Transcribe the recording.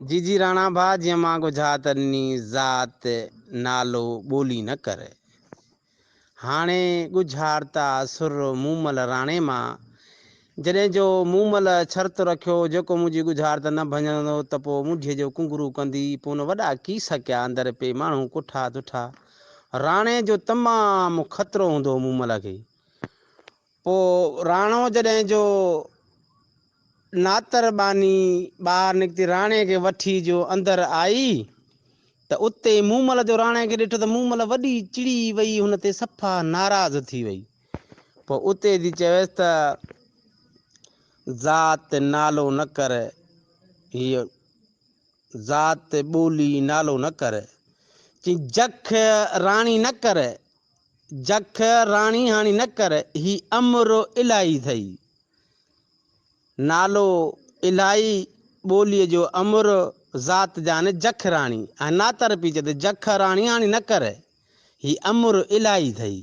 جي جي راڻا ڀاء جيئن مان ڳجها ته ڏني ذات نالو ٻولي نه ڪر. هاڻي ڳجهارتا سر مومل راڻي مان. جڏهن جو مومل شرط رکيو جيڪو منهنجي ڳجهارت نه ڀڃندو ته پوء منڍيء جو ڪنگرو ڪندي. پوء ان وڏا ڪيس ڪيا اندر پئي ماڻهو ڪٺا ڌٺا. راڻي جو تمام خطرو هوندو هو مومل کي. پوء راڻو جڏهن جو ناتر ٻانهي ٻاهر نڪتي راڻي کي وٺي جو اندر آئي ته اتي مومل جو راڻي کي ڏٺو ته مومل وڏي چڙي وئي هن تي صفا ناراض ٿي وئي. پوء اتي ٿي چويس ته ذات نالو نه ڪر هيء ذات ٻولي نالو نه ڪر. چي جک راڻي نه ڪر جک راڻي هاڻي نه ڪر، هي امر الاهي ٿئي. نالو الاهي ٻوليء جو امر ذات جان جک راڻي ۽ ناتر پي چئي ته جک راڻي هاڻي نه ڪر، هي امر الاهي ٿئي.